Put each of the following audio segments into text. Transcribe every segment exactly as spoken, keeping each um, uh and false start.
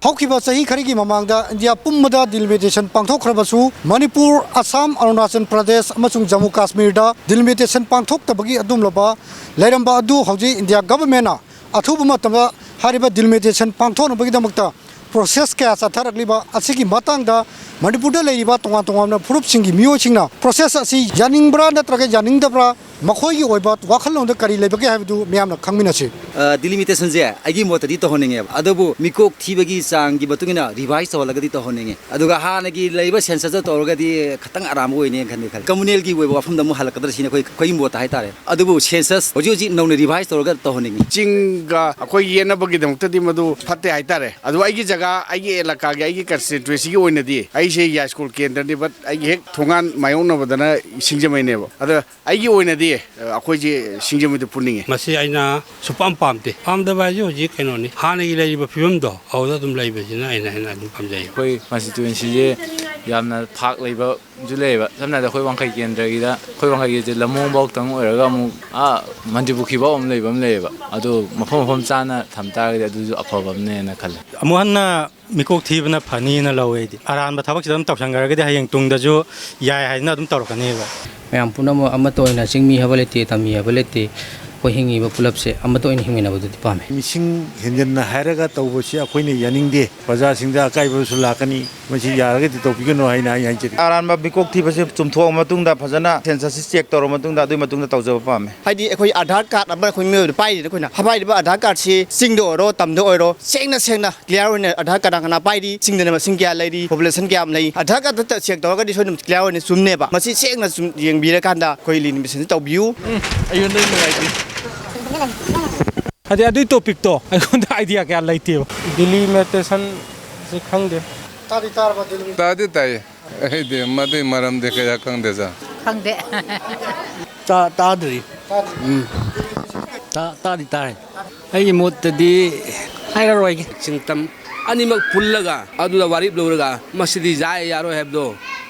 ꯍꯧꯈꯤꯕ ꯆꯍꯤ ꯈꯔꯒꯤ ꯃꯃꯥꯡꯗ ꯏꯟꯗꯤꯌꯥ ꯄꯨꯝꯕꯗ ꯗꯤꯂꯤꯃꯤꯇꯦꯁꯟ ꯄꯥꯡꯊꯣꯛꯈ꯭ꯔꯕꯁꯨ, ꯃꯅꯤꯄꯨꯔ, ꯑꯁꯥꯝ, ꯑꯔꯨꯅꯥꯆꯜ ꯄ꯭ꯔꯗꯦꯁ ꯑꯃꯁꯨꯡ ꯖꯝꯃꯨ ꯀꯥꯁꯃꯤꯔꯗ ꯗꯤꯂꯤꯃꯤꯇꯦꯁꯟ ꯄꯥꯡꯊꯣꯛꯇꯕꯒꯤ ꯑꯗꯨꯝꯂꯕ ꯂꯩꯔꯝꯕ ꯑꯗꯨ ꯍꯧꯖꯤꯛ ꯏꯟꯗꯤꯌꯥ ꯒꯚꯔꯟꯃꯦꯟꯠꯅ ꯑꯊꯨꯕ ꯃꯇꯝꯗ ꯍꯥꯏꯔꯤꯕ ꯗꯤꯂꯤꯃꯤꯇꯦꯁꯟ ꯄꯥꯡꯊꯣꯛꯅꯕꯒꯤꯗꯃꯛꯇ ꯄ꯭ꯔꯣꯁꯦꯁ ꯀꯌꯥ ꯆꯠꯊꯔꯛꯂꯤꯕ ꯑꯁꯤꯒꯤ ꯃꯇꯥꯡꯗ ꯃꯅꯤꯄꯨꯔꯗ ꯂꯩꯔꯤꯕ ꯇꯣꯉꯥꯟ ꯇꯣꯉꯥꯟꯕ ꯐꯨꯔꯨꯞꯁꯤꯡꯒꯤ ꯃꯤꯑꯣꯏꯁꯤꯡꯅ ꯄ꯭ꯔꯣꯁꯦꯁ ꯑꯁꯤ ꯌꯥꯅꯤꯡꯕ꯭ꯔꯥ ꯅꯠꯇ꯭ꯔꯒ ꯌꯥꯅꯤꯡꯗꯕ꯭ꯔꯥ, ꯃꯈꯣꯏꯒꯤ ꯑꯣꯏꯕ ꯋꯥꯈꯜꯂꯣꯟꯗ ꯀꯔꯤ ꯂꯩꯕꯒꯦ ꯍꯥꯏꯕꯗꯨ ꯃꯤꯌꯥꯝꯅ ꯈꯪꯃꯤꯟꯅꯁꯤ꯫ ꯑ, ꯗꯤꯂꯤꯃꯤꯇꯦꯁꯟꯁꯦ ꯑꯩꯒꯤ ꯃꯣꯠꯇꯗꯤ ꯇꯧꯍꯟꯅꯤꯡꯉꯦꯕ, ꯑꯗꯨꯕꯨ ꯃꯤꯀꯣꯛ ꯊꯤꯕꯒꯤ ꯆꯥꯡꯒꯤ ꯃꯇꯨꯡ ꯏꯟꯅ ꯔꯤꯚꯥꯏꯁ ꯇꯧꯍꯜꯂꯒꯗꯤ ꯇꯧꯍꯟꯅꯤꯡꯉꯦ꯫ ꯑꯗꯨꯒ ꯍꯥꯟꯅꯒꯤ ꯂꯩꯔꯤꯕ ꯁꯦꯟꯁꯁꯇ ꯇꯧꯔꯒꯗꯤ ꯈꯤꯇꯪ ꯑꯔꯥꯟꯕ ꯑꯣꯏꯅꯤ ꯈꯟꯗꯤ ꯈꯜꯂꯤ꯫ ꯀꯝꯃꯨꯅꯦꯜꯒꯤ ꯑꯣꯏꯕ ꯋꯥꯐꯝꯗ ꯑꯃꯨꯛ ꯍꯜꯂꯛꯀꯗ꯭ꯔꯥ ꯁꯤꯅꯤ ꯑꯩꯈꯣꯏ, ꯑꯩꯈꯣꯏꯒꯤ ꯃꯣꯠꯇ ꯍꯥꯏꯇꯥꯔꯦ꯫ ꯑꯗꯨꯕꯨ ꯁꯦꯟꯁꯁ ꯍꯧꯖꯤꯛ ꯍꯧꯖꯤꯛ ꯅꯧꯅ ꯔꯤꯚꯥꯏꯁ ꯇꯧꯔꯒ ꯇꯧꯍꯟꯅꯤꯡꯉꯤ꯫ ꯆꯤꯡꯒ ꯑꯩꯈꯣꯏ ꯌꯦꯠꯅꯕꯒꯤꯗꯃꯛꯇꯗꯤ ꯃꯗꯨ ꯐꯠꯇꯦ ꯍꯥꯏꯇꯥꯔꯦ꯫ ꯑꯗꯨ ꯑꯩꯒꯤ ꯖꯒꯥ, ꯑꯩꯒꯤ ꯑꯦꯂꯥꯀꯥꯒꯤ, ꯑꯩꯒꯤ ꯀꯟꯁꯇꯤꯇ꯭ꯋꯦꯟꯁꯤꯒꯤ ꯑꯣꯏꯅꯗꯤ ꯑꯩꯁꯦ ꯌꯥꯏꯁ꯭ꯀꯨꯜ ꯀꯦꯟꯗ꯭ꯔꯅꯦꯕ, ꯑꯩꯒꯤ ꯍꯦꯛ ꯊꯣꯡꯒꯥꯟ ꯃꯥꯌꯣꯛꯅꯕꯗꯅ ꯁꯤꯡꯖꯃꯩꯅꯦꯕ꯫ ꯑꯗ ꯑꯩꯒꯤ ꯑꯣꯏꯅꯗꯤ, ꯑ, ꯑꯩꯈꯣꯏꯁꯦ ꯁꯤꯡꯖꯃꯩꯗ ꯄꯨꯟꯅꯤꯡꯉꯦ꯫ ꯃꯁꯤ ꯑꯩꯅ ꯁꯨꯄꯥꯝ ꯄꯥꯝꯗꯦ꯫ ꯄꯥꯝꯗꯕ ꯍꯥꯏꯁꯦ ꯍꯧꯖꯤꯛ ꯀꯩꯅꯣꯅꯤ, ꯍꯥꯟꯅꯒꯤ ꯂꯩꯔꯤꯕ ꯐꯤꯕꯝꯗꯣ ꯑꯗꯨꯗ ꯑꯗꯨꯝ ꯂꯩꯕꯁꯤꯅ ꯑꯩꯅ ꯍꯦꯟꯅ ꯑꯗꯨꯝ ꯄꯥꯝꯖꯩ꯫ ꯑꯩꯈꯣꯏ ꯀꯟꯁꯇꯤꯇ꯭ꯋꯦꯟꯁꯤꯁꯦ ꯌꯥꯝꯅ ꯐꯥꯛ ꯂꯩꯕꯁꯨ ꯂꯩꯌꯦꯕ꯫ ꯁꯝꯅ ꯍꯥꯏꯔꯕꯗ ꯑꯩꯈꯣꯏ ꯋꯥꯡꯈꯩ ꯀꯦꯟꯗ꯭ꯔꯒꯤꯗ, ꯑꯩꯈꯣꯏ ꯋꯥꯡꯈꯩꯒꯤꯁꯦ ꯂꯝꯂꯣꯡꯐꯥꯎꯇꯪ ꯑꯣꯏꯔꯒ ꯑꯃꯨꯛ ꯑꯥ ꯃꯟꯇ꯭ꯔꯤꯄꯨꯈ꯭ꯔꯤꯐꯥꯎ ꯑꯃ ꯂꯩꯕ ꯑꯃ ꯂꯩꯌꯦꯕ꯫ ꯑꯗꯨ ꯃꯐꯝ ꯃꯐꯝ ꯆꯥꯅ ꯊꯝ ꯇꯥꯔꯒꯗꯤ ꯑꯗꯨꯁꯨ ꯑꯐꯕ ꯑꯃꯅꯦꯅ ꯈꯜꯂꯦ꯫ ꯑꯃꯨꯛ ꯍꯟꯅ ꯃꯤꯀꯣꯛ ꯊꯤꯕꯅ ꯐꯅꯤꯅ ꯂꯧꯋꯦ ꯑꯩꯗꯤ꯫ ꯑꯔꯥꯟꯕ ꯊꯕꯛꯁꯤꯗ ꯑꯗꯨꯝ ꯇꯧꯁꯟꯈ꯭ꯔꯒꯗꯤ ꯍꯌꯦꯡ ꯇꯨꯡꯗꯁꯨ ꯌꯥꯏ ꯍꯥꯏꯗꯅ ꯑꯗꯨꯝ ꯇꯧꯔꯛꯀꯅꯦꯕ꯫ ꯃꯌꯥꯝ ꯄꯨꯝꯅꯃꯛ ꯑꯃꯠꯇ ꯑꯣꯏꯅ, ꯆꯤꯡꯃꯤ ꯍꯥꯏꯕ ꯂꯩꯇꯦ, ꯇꯝꯃꯤ ꯍꯥꯏꯕ ꯂꯩꯇꯦ, ꯑꯩꯈꯣꯏ ꯍꯤꯡꯉꯤꯕ ꯄꯨꯂꯞꯁꯦ ꯑꯃꯠꯇ ꯑꯣꯏꯅ ꯍꯤꯡꯃꯤꯟꯅꯕꯗꯨꯗꯤ ꯄꯥꯝꯃꯦ꯫ ꯃꯤꯁꯤꯡ ꯍꯦꯟꯖꯟꯅ ꯍꯥꯏꯔꯒ ꯇꯧꯕꯁꯤ ꯑꯩꯈꯣꯏꯅ ꯌꯥꯅꯤꯡꯗꯦ꯫ ꯄ꯭ꯔꯖꯥꯁꯤꯡꯗ ꯑꯀꯥꯏꯕꯁꯨ ꯂꯥꯛꯀꯅꯤ꯫ ꯃꯁꯤ ꯌꯥꯔꯒꯗꯤ ꯇꯧꯕꯤꯒꯅꯨ ꯍꯥꯏꯅ ꯑꯩ ꯍꯥꯏꯖꯔꯤ꯫ ꯑꯔꯥꯟꯕ ꯃꯤꯀꯣꯛ ꯊꯤꯕꯁꯦ ꯆꯨꯝꯊꯣꯛꯑ ꯃꯇꯨꯡꯗ, ꯐꯖꯅ ꯁꯦꯟꯁꯁꯁꯤ ꯆꯦꯛ ꯇꯧꯔ ꯃꯇꯨꯡꯗ, ꯑꯗꯨꯒꯤ ꯃꯇꯨꯡꯗ ꯇꯧꯖꯕ ꯄꯥꯝꯃꯦ꯫ ꯍꯥꯏꯗꯤ ꯑꯩꯈꯣꯏ ꯑꯙꯥꯔ ꯀꯥꯔꯗ ꯑꯃ ꯑꯩꯈꯣꯏ ꯃꯤꯑꯣꯏꯕꯗ ꯄꯥꯏꯔꯤꯅ, ꯑꯩꯈꯣꯏꯅ ꯄꯥꯏꯔꯤꯕ ꯑꯙꯥꯔ ꯀꯥꯔꯗꯁꯤ ꯆꯤꯡꯗ ꯑꯣꯏꯔꯣ, ꯇꯝꯗ ꯑꯣꯏꯔꯣ, ꯁꯦꯡꯅ ꯁꯦꯡꯅ ꯀ꯭ꯂꯤꯌꯥꯔ ꯑꯣꯏꯅ ꯑꯙꯥꯔ ꯀꯥꯔꯗ ꯀꯅꯥ ꯄꯥꯏꯔꯤ, ꯆꯤꯡꯗꯅ ꯃꯁꯤꯡ ꯀꯌꯥ ꯂꯩꯔꯤ, ꯄꯣꯄꯨꯂꯦꯁꯟ ꯀꯌꯥꯝ ꯂꯩ, ꯑꯙꯥꯔ ꯀꯥꯔꯗꯇ ꯆꯦꯛ ꯇꯧꯔꯒꯗꯤ ꯁꯣꯏꯗꯅ ꯀ꯭ꯂꯤꯌꯥꯔ ꯑꯣꯏꯅ ꯆꯨꯝꯅꯦꯕ꯫ ꯃꯁꯤ ꯁꯦꯡꯅ ꯆꯨꯝ ꯌꯦꯡꯕꯤꯔꯀꯥꯟꯗ ꯑꯩꯈꯣꯏ ꯗꯤꯂꯤꯃꯤꯇꯦꯁꯟꯁꯤ ꯇꯧꯕꯤꯌꯨ꯫ ꯎꯝ, ꯑꯩꯉꯣꯟꯗ ꯅꯨꯡꯉꯥꯏꯇꯦ꯫ ꯍꯥꯏꯗꯤ ꯑꯗꯨꯏ ꯇꯣꯄꯤꯛꯇꯣ ꯑꯩꯉꯣꯟꯗ ꯑꯥꯏꯗꯤꯌꯥ ꯀꯌꯥ ꯂꯩꯇꯦꯕ꯫ ꯗꯤꯂꯤꯃꯤꯇꯦꯁꯟꯁꯤ ꯈꯪꯗꯦ꯫ ꯇꯥꯗꯤ ꯇꯥꯔꯕ ꯗꯤꯂꯤꯃꯤꯇꯦꯁꯟ? ꯇꯥꯗꯤ ꯇꯥꯏꯌꯦ꯫ ꯑꯩꯗꯤ ꯃꯗꯨꯏ ꯃꯔꯝꯗꯤ ꯀꯌꯥ ꯈꯪꯗꯦ, ꯁꯥꯔ꯫ ꯈꯪꯗꯦ꯫ ꯇꯥ-, ꯇꯥꯗ꯭ꯔꯤ꯫ ꯎꯝ꯫ ꯇꯥ-, ꯇꯥꯗꯤ ꯇꯥꯔꯦ꯫ ꯑꯩꯒꯤ ꯃꯣꯠꯇꯗꯤ ꯍꯥꯏꯔꯔꯣꯏꯒꯦ꯫ ꯁꯤꯡꯇꯝ ꯑꯅꯤꯃꯛ ꯄꯨꯜꯂꯒ ꯑꯗꯨꯗ ꯋꯥꯔꯦꯞ ꯂꯧꯔꯒ ꯃꯁꯤꯗꯤ ꯌꯥꯏ ꯌꯥꯔꯣꯏ ꯍꯥꯏꯕꯗꯣ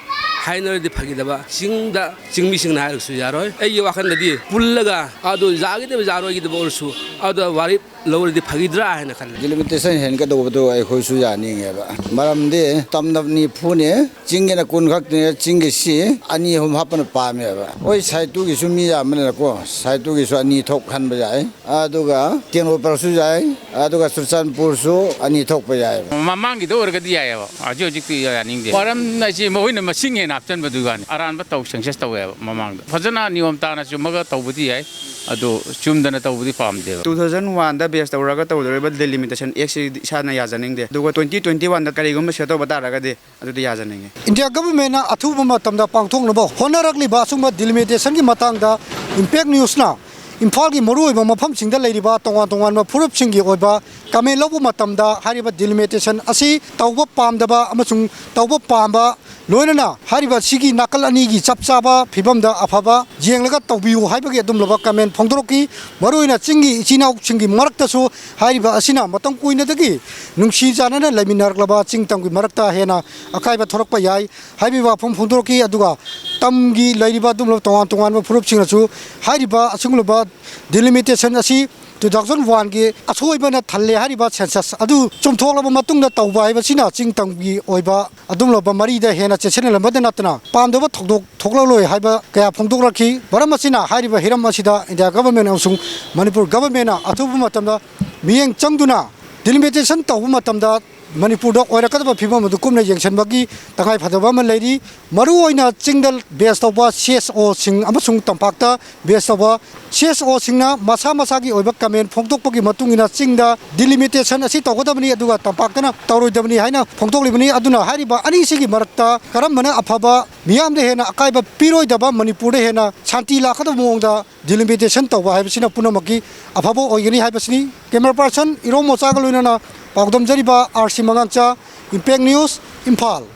ꯍꯥꯏꯅꯔꯗꯤ ꯐꯒꯗꯕ꯫ ꯆꯤꯡꯗ ꯆꯤꯡꯃꯤꯁꯤꯡꯅ ꯍꯥꯏꯔꯒꯁꯨ ꯌꯥꯔꯣꯏ꯫ ꯑꯩꯒꯤ ꯋꯥꯈꯜꯗꯗꯤ ꯄꯨꯜꯂꯒ ꯑꯗꯨ ꯌꯥꯒꯗꯕ ꯌꯥꯔꯣꯏꯒꯗꯕ ꯑꯣꯏꯔꯁꯨ ꯑꯗꯨꯗ ꯋꯥꯔꯦꯞ ꯂꯧꯔꯗꯤ ꯐꯈꯤꯗ꯭ꯔꯥ ꯍꯥꯏꯅ ꯈꯜꯂꯦ꯫ ꯗꯤꯂꯤꯃꯤꯇꯦꯁꯟ ꯍꯦꯟꯒꯗꯧꯕꯗꯣ ꯑꯩꯈꯣꯏꯁꯨ ꯌꯥꯅꯤꯡꯉꯦꯕ꯫ ꯃꯔꯝꯗꯤ ꯇꯝꯅ ꯅꯤꯐꯨꯅꯦ, ꯆꯤꯡꯒꯤꯅ ꯀꯨꯟ ꯈꯛꯇꯅꯦ, ꯆꯤꯡꯒꯤꯁꯤ ꯑꯅꯤ ꯑꯍꯨꯝ ꯍꯥꯞꯄꯅ ꯄꯥꯝꯃꯦꯕ꯫ ꯍꯣꯏ, ꯁꯥꯏꯠ ꯇꯨꯒꯤꯁꯨ ꯃꯤ ꯌꯥꯝꯕꯅꯤꯅꯀꯣ, ꯁꯥꯏꯠ ꯇꯨꯒꯤꯁꯨ ꯑꯅꯤ ꯊꯣꯛꯍꯟꯕ ꯌꯥꯏ, ꯑꯗꯨꯒ ꯇꯦꯡꯅꯧꯄꯜꯁꯨ ꯌꯥꯏ, ꯑꯗꯨꯒ ꯆꯨꯔꯆꯥꯟꯄꯨꯔꯁꯨ ꯑꯅꯤ ꯊꯣꯛꯄ ꯌꯥꯏꯑꯕ꯫ ꯃꯃꯥꯡꯒꯤꯗꯣ ꯑꯣꯏꯔꯒꯗꯤ ꯌꯥꯏꯑꯕ꯫ ꯍꯧꯖꯤꯛ ꯍꯧꯖꯤꯛꯇꯤ ꯌꯥꯅꯤꯡꯗꯦ꯫ ꯃꯔꯝ ꯍꯥꯏꯁꯦ ꯃꯈꯣꯏꯅ ꯃꯁꯤꯡ ꯍꯦꯟꯅ ꯍꯥꯞꯆꯤꯟꯕꯗꯨꯒꯤ ꯋꯥꯅꯤ꯫ ꯑꯔꯥꯟꯕ ꯇꯧ, ꯁꯦꯟꯁꯁ ꯇꯧꯋꯦꯕ ꯃꯃꯥꯡꯗ꯫ ꯐꯖꯅ ꯅꯤꯌꯣꯝ ꯇꯥꯅ ꯆꯨꯝꯃꯒ ꯇꯧꯕꯗꯤ ꯌꯥꯏ, ꯑꯗꯣ ꯆꯨꯝꯗꯅ ꯇꯧꯕꯗꯤ ꯄꯥꯝꯗꯦꯕ꯫ Two thousand one ꯗ base ꯇꯧꯔꯒ ꯇꯧꯗꯧꯔꯤꯕ Delimitation Act ꯁꯤ ꯏꯁꯥꯅ ꯌꯥꯖꯅꯤꯡꯗꯦ꯫ ꯑꯗꯨꯒ twenty twenty one ꯗ ꯀꯔꯤꯒꯨꯝꯕ ꯁꯦꯝꯗꯣꯛꯄ ꯇꯥꯔꯒꯗꯤ ꯑꯗꯨꯗꯤ ꯌꯥꯖꯅꯤꯡꯉꯤ꯫ ꯏꯟꯗꯤꯌꯥ ꯒꯚꯔꯟꯃꯦꯟꯠꯅ ꯑꯊꯨꯕ ꯃꯇꯝꯗ ꯄꯥꯡꯊꯣꯛꯅꯕ ꯍꯣꯠꯅꯔꯛꯂꯤꯕ ꯑꯁꯨꯝꯕ ꯗꯤꯂꯤꯃꯤꯇꯦꯁꯟꯒꯤ ꯃꯇꯥꯡꯗ ꯏꯝꯄꯦꯛ ꯅ꯭ꯌꯨꯁꯅ ꯏꯝꯐꯥꯜꯒꯤ ꯃꯔꯨꯑꯣꯏꯕ ꯃꯐꯝꯁꯤꯡꯗ ꯂꯩꯔꯤꯕ ꯇꯣꯉꯥꯟ ꯇꯣꯉꯥꯟꯕ ꯐꯨꯔꯨꯞꯁꯤꯡꯒꯤ ꯑꯣꯏꯕ ꯀꯃꯦꯟ ꯂꯧꯕ ꯃꯇꯝꯗ ꯍꯥꯏꯔꯤꯕ ꯗꯤꯂꯤꯃꯤꯇꯦꯁꯟ ꯑꯁꯤ ꯇꯧꯕ ꯄꯥꯝꯗꯕ ꯑꯃꯁꯨꯡ ꯇꯧꯕ ꯄꯥꯝꯕ, ꯂꯣꯏꯅꯅ ꯍꯥꯏꯔꯤꯕ ꯑꯁꯤꯒꯤ ꯅꯥꯀꯜ ꯑꯅꯤꯒꯤ ꯆꯞ ꯆꯥꯕ ꯐꯤꯕꯝꯗ ꯑꯐꯕ ꯌꯦꯡꯂꯒ ꯇꯧꯕꯤꯌꯨ ꯍꯥꯏꯕꯒꯤ ꯑꯗꯨꯝꯂꯕ ꯀꯃꯦꯟ ꯐꯣꯡꯗꯣꯔꯛꯈꯤ꯫ ꯃꯔꯨꯑꯣꯏꯅ ꯆꯤꯡꯒꯤ ꯏꯆꯤꯟ ꯏꯅꯥꯎꯁꯤꯡꯒꯤ ꯃꯔꯛꯇꯁꯨ ꯍꯥꯏꯔꯤꯕ ꯑꯁꯤꯅ ꯃꯇꯝ ꯀꯨꯏꯅꯗꯒꯤ ꯅꯨꯡꯁꯤ ꯆꯥꯟꯅꯅ ꯂꯩꯃꯤꯟꯅꯔꯛꯂꯕ ꯆꯤꯡ ꯇꯝꯒꯤ ꯃꯔꯛꯇ ꯍꯦꯟꯅ ꯑꯀꯥꯏꯕ ꯊꯣꯔꯛꯄ ꯌꯥꯏ ꯍꯥꯏꯕꯒꯤ ꯋꯥꯐꯝ ꯐꯣꯡꯗꯣꯔꯛꯈꯤ꯫ ꯑꯗꯨꯒ ꯇꯝꯒꯤ ꯂꯩꯔꯤꯕ ꯑꯗꯨꯒꯨꯝꯂꯕ ꯇꯣꯉꯥꯟ ꯇꯣꯉꯥꯟꯕ ꯐꯨꯔꯨꯞꯁꯤꯡꯅꯁꯨ ꯍꯥꯏꯔꯤꯕ ꯑꯁꯤꯒꯨꯝꯂꯕ ꯗꯤꯂꯤꯃꯤꯇꯦꯁꯟ ꯑꯁꯤ two thousand one ꯒꯤ ꯑꯁꯣꯏꯕꯅ ꯊꯜꯂꯦ ꯍꯥꯏꯔꯤꯕ ꯁꯦꯟꯁꯁ ꯑꯗꯨ ꯆꯨꯝꯊꯣꯛꯂꯕ ꯃꯇꯨꯡꯗ ꯇꯧꯕ ꯍꯥꯏꯕꯁꯤꯅ ꯆꯤꯡ ꯇꯝꯒꯤ ꯑꯣꯏꯕ ꯑꯗꯨꯒꯨꯝꯂꯕ ꯃꯔꯤꯗ ꯍꯦꯟꯅ ꯆꯦꯠꯁꯤꯟꯍꯜꯂꯝꯕꯗ ꯅꯠꯇꯅ ꯄꯥꯝꯗꯕ ꯊꯧꯗꯣꯛ ꯊꯣꯛꯂꯛꯂꯣꯏ ꯍꯥꯏꯕ ꯀꯌꯥ ꯐꯣꯡꯗꯣꯛꯂꯛꯈꯤ꯫ ꯃꯔꯝ ꯑꯁꯤꯅ ꯍꯥꯏꯔꯤꯕ ꯍꯤꯔꯝ ꯑꯁꯤꯗ ꯏꯟꯗꯤꯌꯥ ꯒꯚꯔꯟꯃꯦꯟꯠ ꯑꯃꯁꯨꯡ ꯃꯅꯤꯄꯨꯔ ꯒꯚꯔꯟꯃꯦꯟꯠꯅ ꯑꯊꯨꯕ ꯃꯇꯝꯗ ꯃꯤꯠꯌꯦꯡ ꯆꯪꯗꯨꯅ ꯗꯤꯂꯤꯃꯤꯇꯦꯁꯟ ꯇꯧꯕ ꯃꯇꯝꯗ ꯃꯅꯤꯄꯨꯔꯗ ꯑꯣꯏꯔꯛꯀꯗꯕ ꯐꯤꯕꯝ ꯑꯗꯨ ꯀꯨꯞꯅ ꯌꯦꯡꯁꯤꯟꯕꯒꯤ ꯇꯉꯥꯏꯐꯗꯕ ꯑꯃ ꯂꯩꯔꯤ꯫ ꯃꯔꯨꯑꯣꯏꯅ ꯆꯤꯡꯗ ꯕꯦꯁ ꯇꯧꯕ ꯁꯤ ꯑꯦꯁ ꯑꯣꯁꯤꯡ ꯑꯃꯁꯨꯡ ꯇꯝꯄꯥꯛꯇ ꯕꯦꯁ ꯇꯧꯕ ꯁꯤ ꯑꯦꯁ ꯑꯣꯁꯤꯡꯅ ꯃꯁꯥ ꯃꯁꯥꯒꯤ ꯑꯣꯏꯕ ꯀꯃꯦꯟ ꯐꯣꯡꯗꯣꯛꯄꯒꯤ ꯃꯇꯨꯡ ꯏꯟꯅ ꯆꯤꯡꯗ ꯗꯤꯂꯤꯃꯤꯇꯦꯁꯟ ꯑꯁꯤ ꯇꯧꯒꯗꯕꯅꯤ, ꯑꯗꯨꯒ ꯇꯝꯄꯥꯛꯇꯅ ꯇꯧꯔꯣꯏꯗꯕꯅꯤ ꯍꯥꯏꯅ ꯐꯣꯡꯗꯣꯛꯂꯤꯕꯅꯤ꯫ ꯑꯗꯨꯅ ꯍꯥꯏꯔꯤꯕ ꯑꯅꯤꯁꯤꯒꯤ ꯃꯔꯛꯇ ꯀꯔꯝꯕꯅ ꯑꯐꯕ, ꯃꯤꯌꯥꯝꯗ ꯍꯦꯟꯅ ꯑꯀꯥꯏꯕ ꯄꯤꯔꯣꯏꯗꯕ, ꯃꯅꯤꯄꯨꯔꯗ ꯍꯦꯟꯅ ꯁꯥꯟꯇꯤ ꯂꯥꯛꯀꯗꯕ ꯃꯑꯣꯡꯗ ꯗꯤꯂꯤꯃꯤꯇꯦꯁꯟ ꯇꯧꯕ ꯍꯥꯏꯕꯁꯤꯅ ꯄꯨꯝꯅꯃꯛꯀꯤ ꯑꯐꯕ ꯑꯣꯏꯒꯅꯤ ꯍꯥꯏꯕꯁꯤꯅꯤ꯫ ꯀꯦꯃꯦꯔꯥ ꯄꯥꯔꯁꯟ ꯏꯔꯣꯝ ꯃꯣꯆꯥꯒ ꯂꯣꯏꯅꯅ ꯄꯥꯎꯗꯝꯖꯔꯤꯕ R C ꯃꯉꯥꯡꯆꯥ, impact news, Imphal.